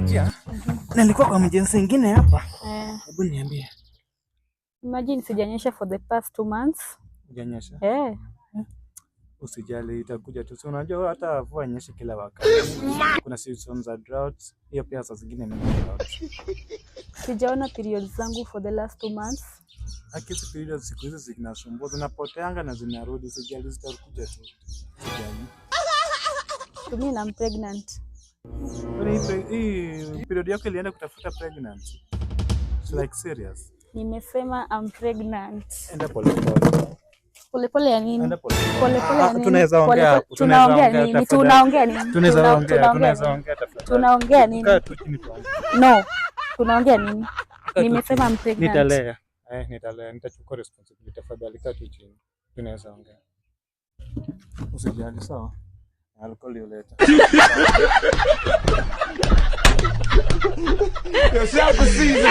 njia. Nilikuwa kwa emergency ingine hapa. Eh. Hebu niambie. Imagine sijanyesha for the past 2 months. Hujanyesha? Eh. Usijali, itakuja tu. Si unajua hata mvua inyeshi kila wakati. Kuna season za drought, hiyo pia saa zingine ni drought. Sijaona periods zangu for the last 2 months. Haki hizi periods siku hizi zinasumbua, zinapoteanga na zinarudi. Usijali, zitakuja tu. Usijali. To me, I'm pregnant. Kwani hii period yako ilienda kutafuta pregnancy? It's like serious. Nimesema I'm pregnant. Enda pole pole. Polepole ya nini? Enda pole pole. Polepole ya Ah, nini? tunaweza ongea hapo, tunaweza Tunaongea ongea nini? tafadhali. Tunaongea nini? Tunaweza ongea, Tunaongea tunaweza nini? ongea tafadhali. Tunaongea nini? Kaa tu chini tuongee. No. Tunaongea nini? Kaa tu Nimesema chini. I'm pregnant. Nitalea. Eh, nitalea, nitachukua responsibility tafadhali, kaa tu chini. Tunaweza ongea. Usijali, sawa? I'll call you later. Yourself a season.